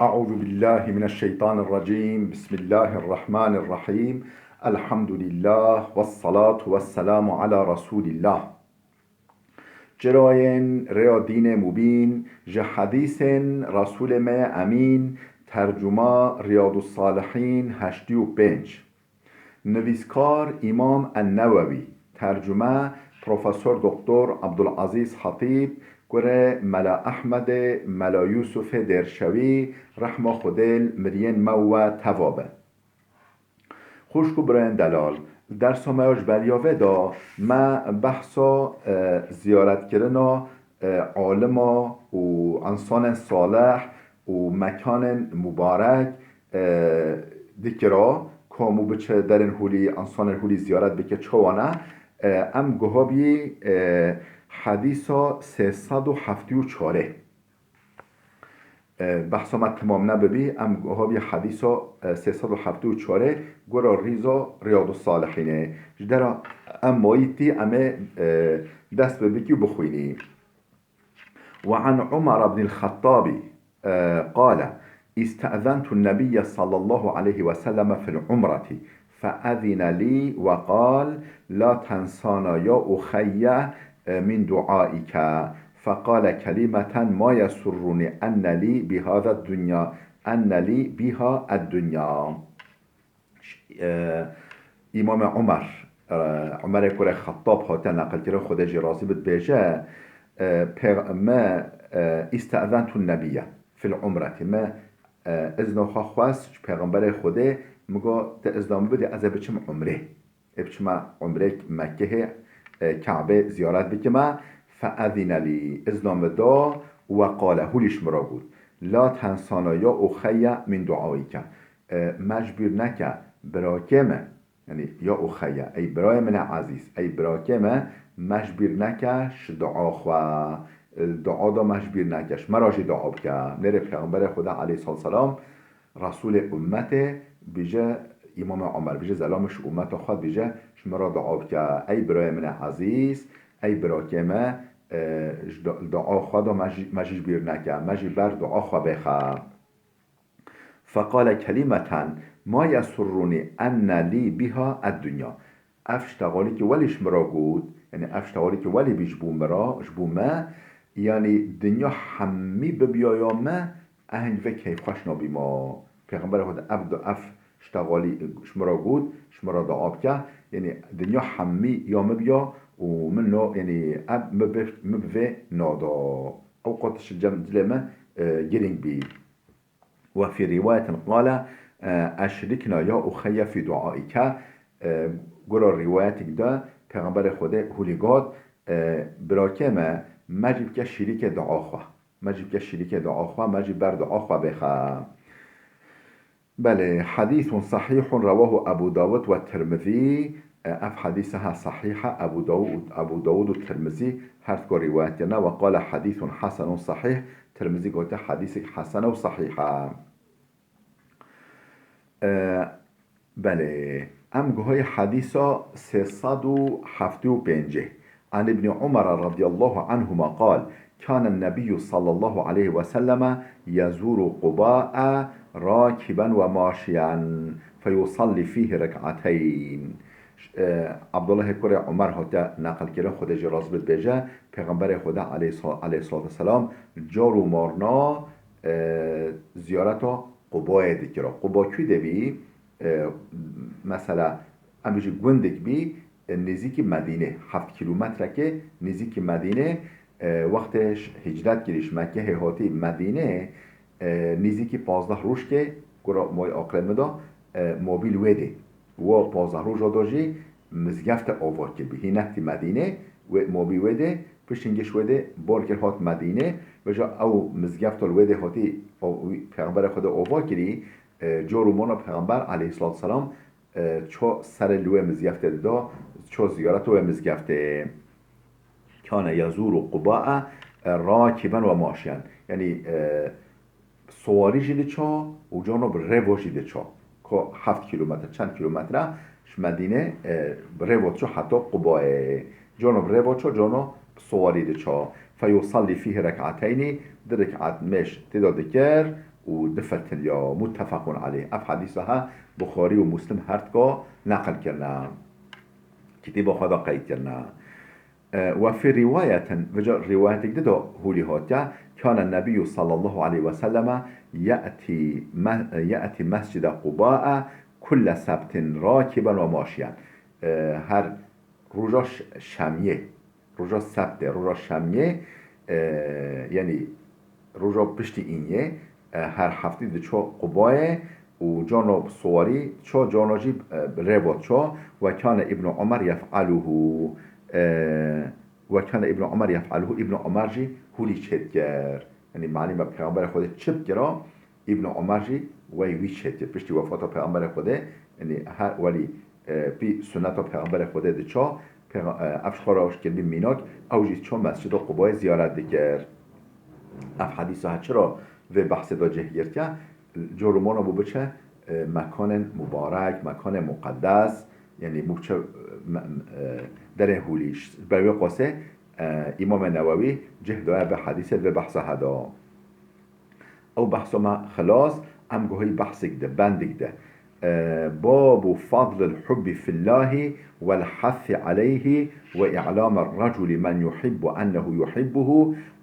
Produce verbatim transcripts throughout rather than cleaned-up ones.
أعوذ بالله من الشيطان الرجيم. بسم الله الرحمن الرحيم. الحمد لله والصلاة والسلام على رسول الله. Çirayên rêya dînê mubîn, ji hedîsên Resûlê me yê Emîn, tercuma Riyadussalihîn heştê û pênc. Nivîskar Îmam En-Newewî, tercume Profesor Doktor Abdulazîz Hatîb, kurê Mela Ehmedê, Mela Yûsufê Dêrşewî, rehma Xwedê li miriyên me û we teva be. Xwişk û birayên delal, dersa me ya ji beriya vê de me behsa, e, ziyaretkirina, e, alima û însanên salih û mekanên mubarek, e, dikira, ku hemû biçe derên holî, însanên holî ziyaret bike, çawa ne, e, em guha bî, e, hedîsa sê sed û heftê û çarê. E, behsa me temam nebibî, em guha bî hedîsa, e, sê sed û heftê û çarê, gora rîza Riyadussalihînê. Ji dera em mayî tî, em ê, e, dest bi bikî û bixwînî. وعن عمر بن الخطاب، آه، قال: استأذنت النبي صلى الله عليه وسلم في العمرة فأذن لي وقال: لا تنسانا يا أخي من دعائك. فقال كلمة ما يسرني أن لي بهذا الدنيا، أن لي بها الدنيا. E, Îmamê Umer, e, Umerê kurê Xettab hate neqilkirin, Xwedê jî razî bit, dibêje, e, pêx-, me, e, îste'zentu nebiyye fil umretî. Me, e, izna xwe xwest ji Pêxemberê Xwedê, min got, "Te izna min bidî, ez ê biçim umrê." Ê biçime umrê Mekkehê, e, Kabê ziyaret bikime. Fe'ezîne lî, izna min da, we qale, hûlî ji min re got, "La tensana ya uxeyye min duaike." E, me ji bîr neke, birakê me. Yanî, ya uxeyye, ey birayê min e ezîz, ey birakê me, me ji bîr neke ji dua xwe. E, dua da me ji bîr neke, ji me re jî dua bike. Nêrê Pêxemberê Xweda aleyhissalatu selam, Resûlê ummetê, bije Îmamê Omer, bije zelamê ji ummeta xwe, bije ji min re dua bike. Ey birayê min e ezîz, ey birakê me, e, ji du-, dua xwe da me jî, me jî ji bîr neke, me jî ber dua xwe bêxe. Feqale kelimeten ma yesurruni enne lî biha eddunya. Ev ştegalî ki welî ji min re got, yanî ev ştegalî ki welî bî ji bo min re, ji bo me, yanî dinya hemî bibiya ya me, ehing vê keyfxweş nabî ma. Pêxemberê Xwedê ev, ev ştegalî ji min re got, ji min re dua bike, yanî dinya hemî ya min biya û min no, yanî ev min bi, min bi vê nada. Ew qatiş li cem dilê me, e, girîng bî. Ve fî rîwayetin qale, e, eşrikna ya uxeyye fî duaike. E, gora rîwayetik de Pêxemberê Xwedê hûlî got, e, birakê me, me jî bike şirîkê dua xwe. Me jî bike şirîkê dua xwe, me jî ber dua xwe bêxe. Belê, hedîsun sahîhun rewahu Ebu Dawud ve Tirmizî. E, ev hedîse ha sahîh e, Ebu Dawud, Ebu Dawud û Tirmizî her duka rîwayet kirine. Ve qale hedîsun hesenun sahîh. Tirmizî gote hedîsek hesen û sahîh e. E, belê, em guhayê hedîsa sê sed û heftê û pêncê. An Ibnî Umar radiyallahu anhuma qal, kâne nebiyyû sallallahu aleyhi ve selleme yezûru Qubâ'e râkiben ve maşiyen feyusallî fîhî rek'ateyn. E, Abdullahê kurê Umer hate neqilkirin, Xwedê jî razî bit, dibêje, Pêxemberê Xweda aleyhis-, aleyhissalatu vesselam car û marna, e, ziyareta Qubayê dikira. Quba kû de bî? E, mesela, em bêjin gundek bî, e, nêzîkî Medînê, heft kîlometrekê nêzîkî Medînê, e, wextê ş-, hicret kirî, ji Mekkehê hatî Medînê, e, nêzîkî pazdeh rojkê, gora may aqilê min da, e, mabî li wê dê. Wa pazdeh roja da jî mizgefte ava kiribî. Hî nehtî Medînê, wê mabî wê dê, piştî giş wê dê bar kir hat Medînê, vêca ew mizgefta li wê dê hatî, o, wî, Pêxemberê Xwedê ava kirî, e, car û marna Pêxember aleyhissalatu vesselam, e, ço serê li wê mizgeftê dida, ço ziyareta wê mizgeftê. Kâne yezûru Quba'e, e, rakiben ve maşiyen. Yanî, e, siwarî jî diça û cano bi rêva jî diça. Ko heft kîlometre, çend kîlometre ji Medînê, e, bi rêva diça heta Qubayê. Cano bi rêva diça, cano bi siwarî diça. Feyusallî fîhî rek'ateynî, di rek'at mêj tê de dikir. û difiltiriya. Muttefaqun aleyh. Ev hedîsa he Buxarî û Muslim her tika neqil kirine. Kitêba xwe de qeyd kirine. E, وفي رواية, vêca rîwayetek di de hûlî hatiye, كان النبي صلى الله عليه وسلم يأتي م-, يأتي مسجد قباء كل سبت راكبا وماشيا. E, her roja ş-, şemiyê, roja sebtê, roja şemiyê, e, yanî roja piştî îniyê, e, her heftî diço Qubayê û cano siwarî diço, cano jî, e, rêva diço. وكان ابن عمر يفعله, e, وكان ابن عمر يفعله, Îbn Omer jî hûlî çêdikir. Yanî malûm e Pêxemberê Xwedê çi bikira, Îbn Omer jî wey wî çêdikir. Piştî wefata Pêxemberê Xwedê, yanî her welî, e, pî sunneta Pêxemberê Xwedê diço, pêxe-, e, ev ji xwe re kiribî mînak, ew jî diço Mescida Qubayê ziyaret dikir. Ev hedîsa he çira vê behsê de cih girtiye? Cor û mona bû biçe, e, mekanên mubarek, mekanên muqeddes, yanî bû biçe, e, me-, e, derên hûlî. Ji ber wê qasê, e, Îmamê Newewî cih daye vê hedîsê, vê behsa he de. Ew behsa me xilas, em guhî behsik de, bendik de. E, باب فضل الحب في الله والحث عليه وإعلام الرجل من يحب أنه يحبه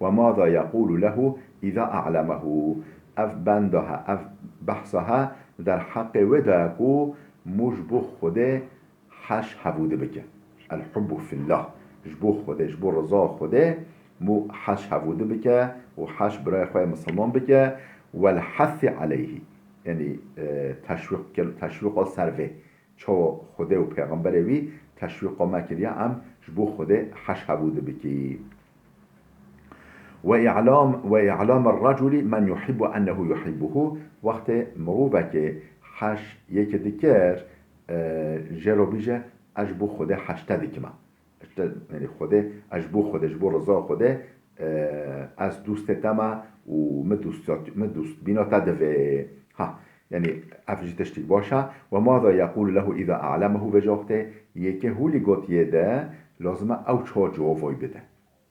وماذا يقول له إذا أعلمه. Ev benda he, ev behsa he derheqê wê de ye ku mû ji bo Xwedê heş hevûdî bike. الحب في الله. Ji bo Xwedê, ji bo riza Xwedê mû heş hevûdî bike û heş birayê xwe yê misilman bike. والحث عليه. Yanî, e, teşwîq kir-, teşwîqa ser vê. Çawa Xwedê û Pêxemberê wî teşwîqa me kiriye, em ji bo Xwedê heş hevûdî bikî. وإعلام، وإعلام الرجل من يحب أنه يحبه. Wextê mirovekê heş yekê dikir, e, jê re bîje, ez ji bo Xwedê heş te dikime. Îşte, yanî Xwedê, ez ji bo Xwedê, ji bo riza Xwedê, e, ez dostê te me û min dostiyat-, min dostbîna te divê. Ha, yanî ev jî tiştik baş e. وماذا يقول له إذا أعلمه. Vêca wextê yekê hûlî gotiye de, lazim e ew çawa cewabê bide.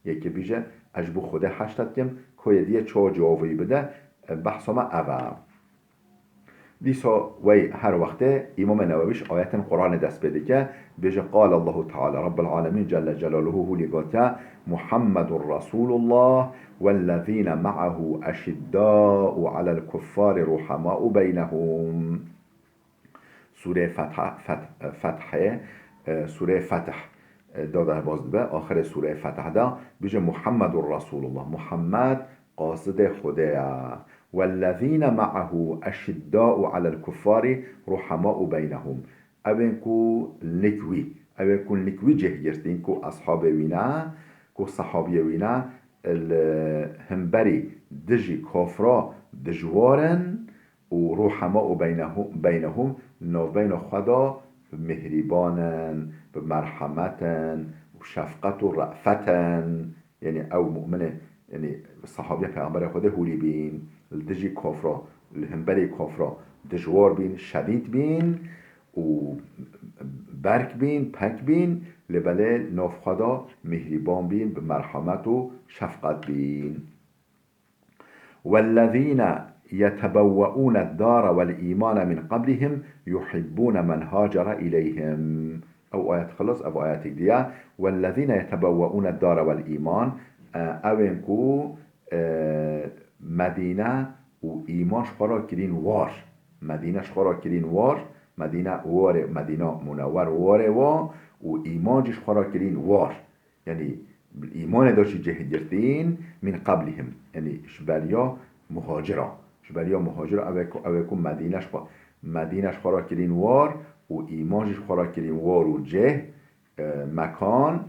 Yekê bîje, ez ji bo Xwedê heş te dikim, koyê diye çawa cewabê bide, e, behsa me ev e. Dîsa wey her wextê Îmamê Newewî ji ayetên Quranê dest pê dike, bêje, قال الله تعالى, Rabbul Alemîn Celle Celaluhu hûlî gotiye, محمد رسول الله والذين معه أشداء على الكفار رحماء بينهم. Sûreyê Fetha-, Feth-, Fethê, e, Sûreyê Feth, e, da derbas dibe, axirê Sûreyê Feth de, bêje, محمد رسول الله, Muhammed qasidê Xwedê ye. والذين معه أشداء على الكفار رحماء بينهم. Ew ên ku lik wî, ew ên ku lik wî cih girtîn, ku eshabê wî ne, ku sehabiyê wî ne, li hemberî dijî kafra dijwar in, û رحماء بينه-، بينهم, navbeyna xwe de bi mihrîban in, bi merhemet in, bi şefqet û re'fet in. Yanî ew mu'minê, yanî sehabiya Pêxemberê Xwedê hûlî bîn, li dijî kafra, li hemberî kafra dijwar bîn, şedîd bîn û berk bîn, pek bîn, lê belê nav xwe de mihrîban bîn, bi merhemet û şefqet bîn. والذين يتبوؤون الدار والإيمان من قبلهم يحبون من هاجر إليهم. Ew ayet xilas, ev ayetek diye. والذين يتبوؤون الدار والإيمان, e, ew ên ku, e, Medîne û îman ji xwe re kirîn war. Medîne ji xwe re kirîn war. Medîne warê, Medîna Munewwer warê wa û îman jî ji xwe re kirîn war. Yanî, îmanê de jî cih girtîn, min qablihim. Yanî, ji beriya muhacira. Ji beriya muhacira, ew ê ku, ew ê ku Medîne ji xwe, Medîne ji xwe re kirîn war û îman jî ji xwe re kirîn war û cih, e, mekan,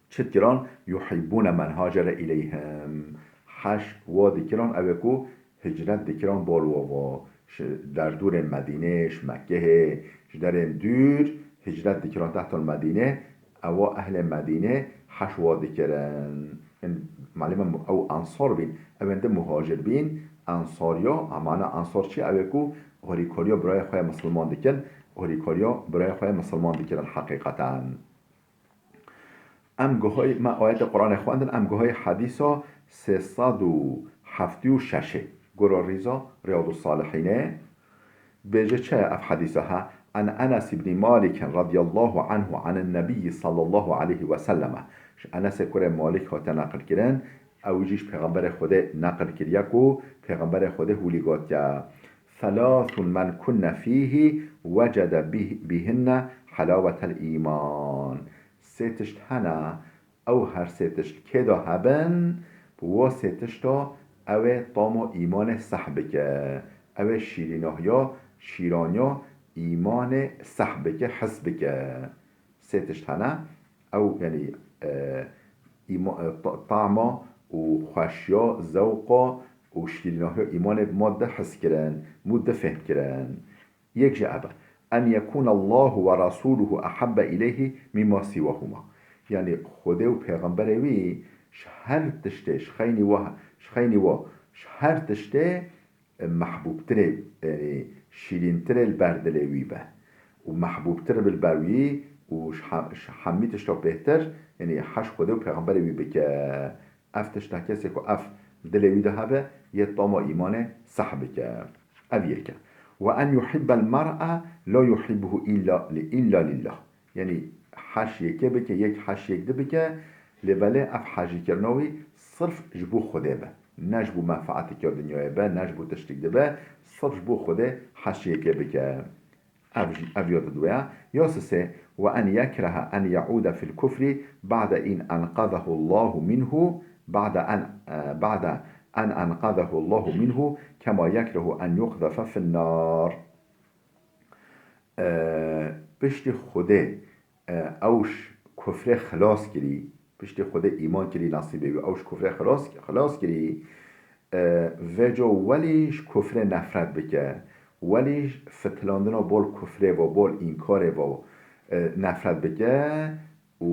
çi dikiran? Yuhibbûne men hacere îleyhim. Heş wa dikiran, ew ê ku hicret dikiran bal wa va, ji derdûrên Medînê, ji Mekkehê, ji derên dûr hicret dikiran tehtal Medînê, ewa ehlê Medînê heş wa dikirin. Hin malê me mu-, ew ensar bîn, ew ên di muhacir bîn, ensariya, emana ensar çi? Ew ê ku harîkariya birayê xwe yê misilman dikin, harîkariya birayê xwe yê misilman dikirin heqîqeten. Em guhay, me ayetê Quranê xwendin, em guhay hedîsa sê sed û heftê û şeşê. Gora rîza Riyadus Salihînê. Bêje çi ye ev hedîsa ha? An Enes ibn Malik radiyallahu anhu anin Nebiyyi sallallahu aleyhi ve selleme. Ji Enesê kurê Malik hate neqil kirin, ew jî ji Pêxemberê Xwedê neqil kiriye ku Pêxemberê Xwedê hûlî gotiye, "Thelathun men kunne fîhî wecede bih-, bihinne helawetel îman." Sê tişt hene, ew her sê tişt kê de hebin, bi wo sê tişta ew ê tama îmanê seh bike. Ew ê şîrînahiya, şîraniya îmanê seh bike, his bike. Sê tişt hene, ew, yanî, e, îma-, e, ta-, tama û xweşiya, zewqa û şîrînahiya îmanê bi ma di his kirin, mû di fêhm kirin. Yek ji ev e. En yekûne Allahu ve Rasûluhu ehabbe ileyhi mimma sîwahuma. Yanî Xwedê û Pêxemberê wî ji her tiştê, ji xeynî wa, ji xeynî wa, ji her tiştê, e, mehbûbtirê, yanî şîrîntirê li ber dilê wî be. Û mehbûbtir bi li ber wî û ji he-, ji hemî tişta bêhtir, yanî heş Xwedê û Pêxemberê wî bike. Ev tişta kesê ku ev dilê wî de hebe, yê tama îmanê seh bike. Ev yek e. Ve en yuhibbel mer'a la yuhibbuhu illa li, illa lillah. Yanî heş yekê bike, yek heş yek di bike, lê belê ev hejîkirina wî sirf ji bo Xwedê be. Ne ji bo menfeeteke dinyayê be, ne ji bo tiştik dibe, sirf ji bo Xwedê heş yekê bike. Ev jî, ev ya didweya. Ya sisê, "Ve en yekrehe en ye'ude fil kufri ba'de in enqazehu Allahu minhu, ba'de en, e, ba'de en enqazehu Allahu minhu, kema yekrehu en yuqzefe fin nar." E, piştî Xwedê, e, ew ji kufrê xilas kirî, piştî Xwedê îman kirî nasîbê wî, ew ji kufrê xilas, xilas kirî, e, vêca welî ji kufrê nefret bike, welî ji fitilandina bol kufrê ve, bol înkarê ve, e, nefret bike û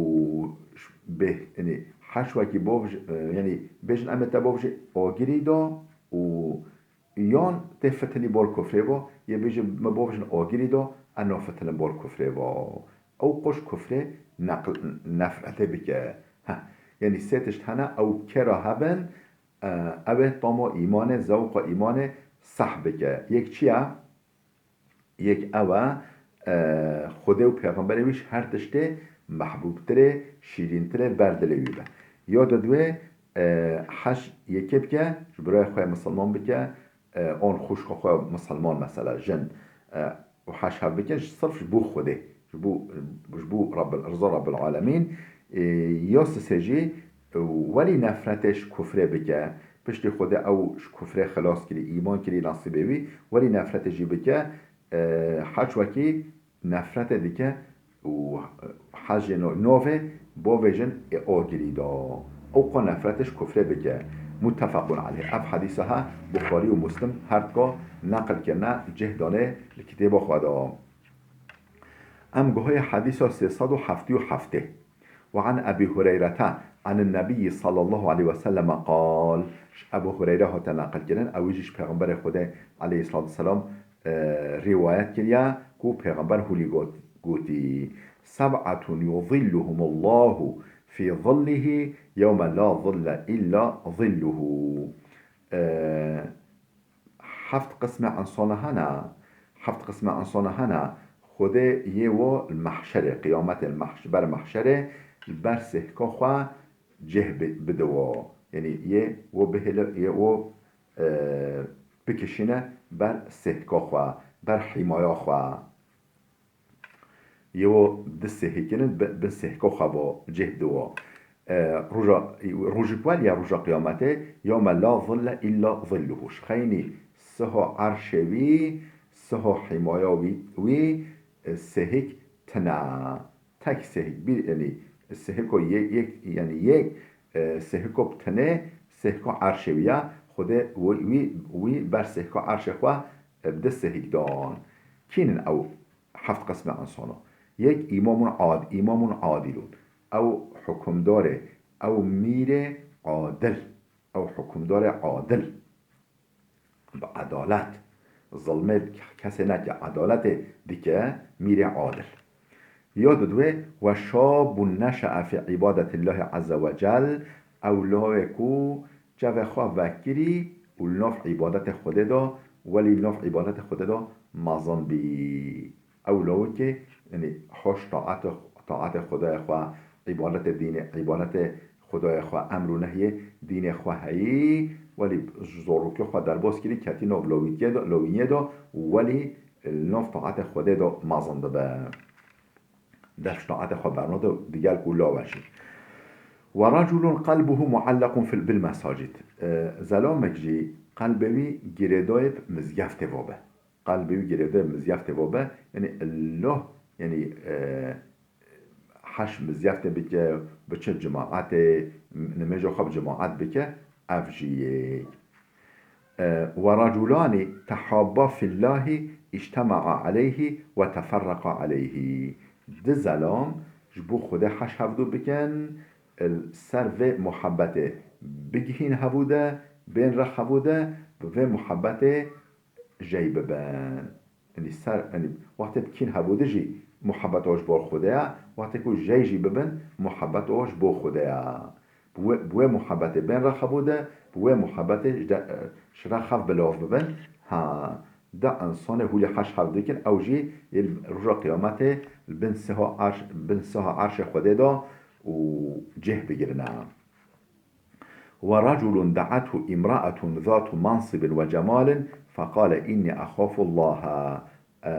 ji bê-, yanî heş wekî bov ji, e, yanî bêjin em ê te bov ji agirî de û yan tê fitinî bol kufrê ve, yê bêje me bov jin agirî de, em nafitinin bol kufrê ve. Ew qo ji kufrê neql-, nefretê bike. Heh. Yanî sê tişt hene, ew kê re hebin, e, ew ê tama îmanê, zewqa îmanê seh bike. Yek çi ye? Yek ew e, e, Xwedê û Pêxemberê wî ji her tiştê mehbûbtirê, şîrîntirê li ber dilê wî be. Ya didwê, e, heş yekê bike, ji birayê xwe misilman bike, e, an xwişka xwe misilman mesela, jin, e, û heş hev bike, ji sirf ji bo Xwedê, ji bo, ji bo Rabbil, riza Rabbil Alemîn, e, ya sisê jî, e, welî nefretê ji kufrê bike, piştî Xwedê ew ji kufrê xilas kirî, îman kirî nasîbê wî, welî nefretê jî bike, e, heş wekî nefretê dike û hejê no-, novê bovêjin ê agirî de. Ew qo nefretê ji kufrê bike. Muttefequn aleyh. Ev hedîsa ha Buxarî û Muslim her dika neqil kirine, cih dane li kitêba xwe de. Em guhayê hedîsa sê sed û heftê û heftê. Ve an Ebî Hureyrete anin Nebiyyi sallallahu aleyhi ve selleme qal. Ji Ebû Hureyre hate neqil kirin, ew jî ji Pêxemberê Xwedê aleyhissalatu vesselam, e, rîwayet kiriye ku Pêxember hûlî got, gotî, "Seb'atun yuzilluhumullahu fî zillihi yewme la zille illa zilluhu." E, heft qismê insana hene, heft qismê insana hene, Xwedê yê wo li mehşerê, qiyametê li mehş-, ber mehşerê, li ber sêhka xwe cih bi-, bide wo. Yanî yê wo bihêle, yê wo, e, bikişîne ber sêhka xwe, ber hîmaya xwe. Yê wo di sêhikinin bi-, bin sêhko xwe bo cih diwo. E, roja, rojik wel ya roja qiyametê, yewme la zille illa zilluhu. Ji xeynî siho erşê wî, siho hîmaya wî, wî, e, sêhik tine. Tek sêhik, bir, yanî sêhiko yek, yek, yanî yek, e, sêhiko bi tine, sêhiko erşê wî ya, Xwedê wî, wî, wî ber sêhiko erşê xwe, e, bi di sêhik dan. Kînin ew? Heft qismê insana. Yek, îmamun ad-, îmamun adilun. Ew hukimdarê, ew mîrê adil. Ew hukimdarê adil. Bi edalet. Zilmê kesê neke, edaletê dike, mîrê adil. Ya didwê, "Ve şabun neşe'e fi ibadetillahi azze ve cel", ew lawê ku çavê xwe vekirî û û li nav îbadetê Xwedê de, welî li nav îbadetê Xwedê de mezin bî. Ew lawikê, yanî hoş taetê, taetê Xwedayê xwe, îbadetê dînê, îbadetê Xwedayê xwe, emr û nehyê dînê xwe heyî, welî ji zorokê xwe derbas kirî, ketî nav lawîtiyê de, lawîniyê de, welî li nav taetê Xwedê de mezin dibe. Dest ji taetê xwe bernade û digel ku lawe jî. Ve raculun qalbuhu muallaqun fil, bil mesacid. E, zelamek jî qelbê wî girêdayê bi mizgeftê ve be. Qelbê wî girêdayê bi mizgeftê ve be. Yanî Allah, yanî, e, heş mizgeftê bike, biçe cemaetê, nimêja xwe bi cemaet bike, ev jî yek. E, ve raculani tehabba fillahi ictema'a aleyhi ve teferraqa aleyhi. Di zelam ji bo Xwedê heş hevdû bikin, li ser vê muhebbetê bigihîn hevû de, bên rex hevû de, bi vê muhebbetê jey bibin. Yanî ser, yanî wextê bi kîn hebû de jî muhebbet o ji bo Xwedê ye, wextê ku jey jî bibin, muhebbet o ji bo Xwedê ye. Bi wê, bi wê muhebbetê bên rex hebû de, bi wê muhebbetê ji de, ji rex hev bi lav bibin. Ha, de insanê hûlî heş hev dikin, ew jî ê li roja qiyametê li bin siha erş, bin siha erşê Xwedê de û cih bigirine. ورجل دعته امرأة ذات منصب وجمال فقال إني أخاف الله. E,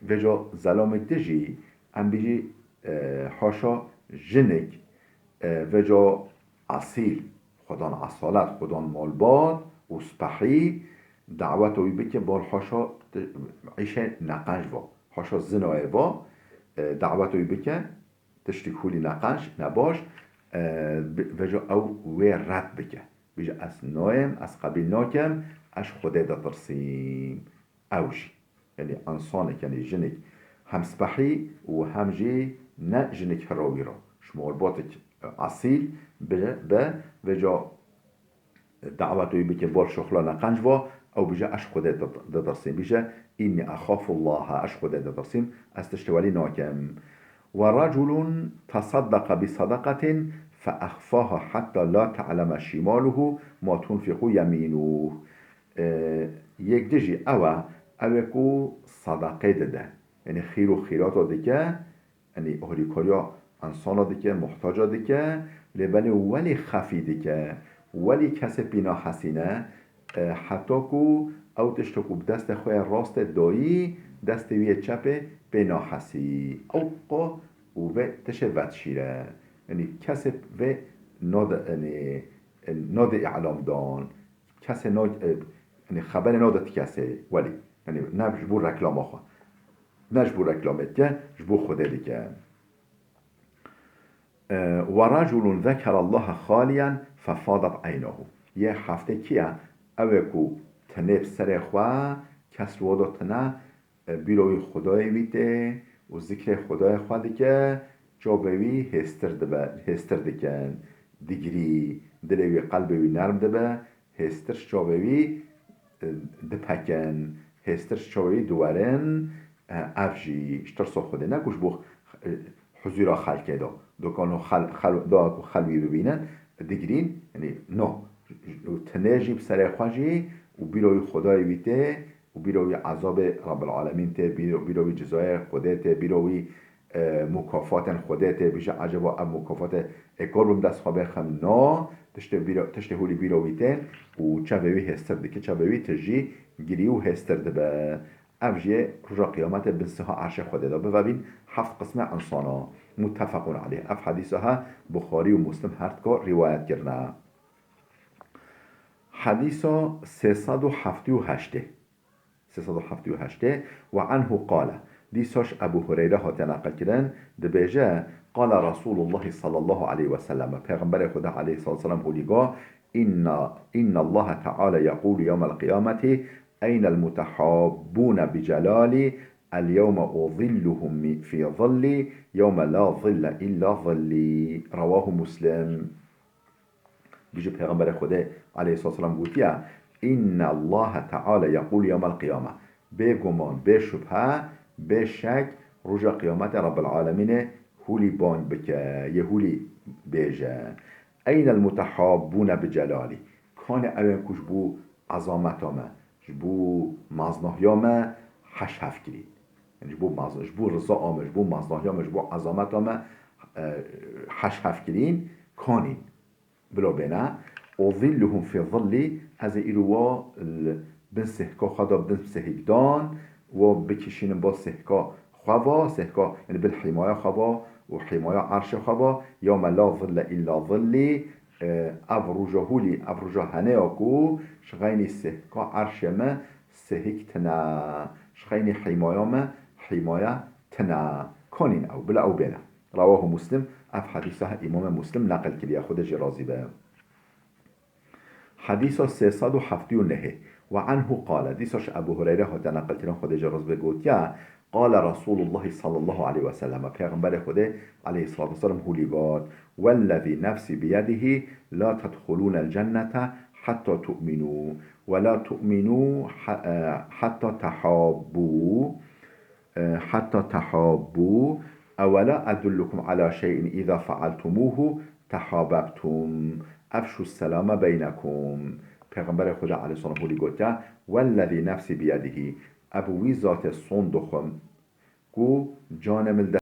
vêca zelamek de jî, em bijî, e, haşa jinik, e, vêca esîl, xwedan esalet, xwedan malbat û spehî, daweta wî bike, bal haşa ti-, îşê neqenc va, haşa zinayê va, e, daweta wî bike, tiştî hûlî neqenc, nebaş, e, bi-, vêca ew wê red bike. Bêje, ez nayêm, ez qebîl nakem, ez ji Xwedê ditirsîm. Ew jî, yanî însanek, yanî jinik hem spehî û hem jî ne jinik hirawî re. Ji malbatek, e, esîl bi, be, vêca daweta wî bike, bal şoxla neqenc va, ew bije, ez ji Xwedê di-, didirsîm. Bije, "Înnî exafullaha", ez ji Xwedê didirsîm, ez tiştê welî nakim. "Ve raculun tesaddaqa bi sadaqatin fe exfaha hetta la te'leme şimaluhu ma tunfiqu yeminuh." E, yek di jî ew e, ew ê ku sadaqê dide. Yanî xîr û xîrata dike, Yanî, alîkariya însana dike, muhtaca dike, lê belê welî xefî dike, welî kesê pê nahesîne, e, heta ku ew tişta ku bi destê xwe ya rastê dayî, destê wî yê çepê pê nahesî. Ew qo û vê tişê vedişîre. Yanî, kesê vê nade, yanî, nade îlam dan. Kesê na-, e, yanî xeberê nade ti kesê welî. Yanî ne ji bo reklama xwe. Ne ji bo reklamê dike, ji bo Xwedê dike. E, "Ve raculun zekerallaha xaliyen fefadat eynahu." Yê heftê kî ye? Ew ê ku tenê bi serê xwe, kes li wada tine, e, bîra wî Xwedayê wî tê û zikrê Xwedayê xwe dike, çavê wî hêstir dibe, hêstir dikin, digirî, dilê wî, qelbê wî nerm dibe, hêstir ji çavê wî, e, dipekin, hêstir ji çavê wî diwerin, e, ev jî ji tirsa Xwedê ne ku ji bo, e, huzûra xelkê de, dokan û xel-, xel-, doa ku xelwî bibînin, digirîn, yanî, no. Tenê jî bi serê xwe jî û bîra wî Xwedayê wî tê û bîra wî ezabê Rabbil Alemîn tê, bîra, bîra wî cizayê Xwedê tê, bîra wî, e, mukafatên Xwedê tê, bije, ecaba ev mukafatê ê kar bim dest xwe bêxim? Na, tiştê bîra, tiştê hûlî bîra wî tên û çavê wî hêstir dike, çavê wî tijî girî û hêstir dibe. Ev jî roja qiyametê bin siha erşê Xwedê de bivebîn heft qismê insana. Muttefequn aleyh. Ev hedîsa he Buxarî û Muslim her dika rîwayet kirine. Hedîsa sê sed û heftê û heştê. Sê sed û heftê û heştê, "Ve anhu qale." Dîsa ji Ebu Hureyre hate neqilkirin, dibêje, "Qale Resulullah sallallahu aleyhi ve sellem." Pêxemberê Xweda aleyhissalatu vesselam hûlî got, "Inna, inna Allahe Teala yekulu yevmel qiyameti, eynel mutehabbune bi celali, el yevme uzilluhum mi-, fi zilli, yevme la zille illa zilli." Rewahu Muslim. Bîjî Pêxemberê Xwedê aleyhisselam gotiye, "Inne Allahe Teala yekûl yewmel qiyame." Bêguman, bê şubhe, bê şek, roja qiyametê Rabbil Alemînê hûlî bang bike, yê hûlî bêje, "Eynel mutehabbûne bi celalî?" Kanê ew ên ku ji bo ezameta me, ji bo maznahiya me heş hev kirîn. Yanî ji bo maz-, ji bo rizaya me, ji bo maznahiya me, ji bo ezameta me, e, heş hev kirîn, kanîn. Bila bêne, "Uzilluhum fi zilli", ez ê îro wa li bin sihka xwe de, bin sihikdan, wa bikişînim ba sihka xwe va, sihka, yanî bin hîmaya xwe va û hîmaya erşê xwe va, "Yewme la zille illa zilli", e, ev roja holî, ev roja hene ya ku ji xeynî sihka erşê me sihik tine, ji xeynî hîmaya me hîmaya tine. Kanîn ew, bila ew bêne. Rawahu Muslim, ev hedîsa Îmamê Muslim neqil kiriye, Xwedê jê razî be. Hedîsa sê sed û heftê û nehê. Ve anhu qale, dîsa ji Ebu Hureyre hate neqilkirin, Xwedê jê razî be, gotiye, Qale Resulullah sallallahu aleyhi ve sellem, Pêxemberê Xwedê aleyhissalatu vesselam holî got, "Wellezî nefsî biyedihî la tedxulûnel cennete hatta tu'minû, ve la tu'minû ha-, e, hatta tehabbû." E, hatta tehabbû, ewela edullukum ala şey'in îza fealtumuhu tehabebtum, efşu selame beynekum. Pêxemberê Xwedê aleyhisselam holî gotiye, "Wellezî nefsî biyedihî", ev wî zatê son dixwim ku canê min li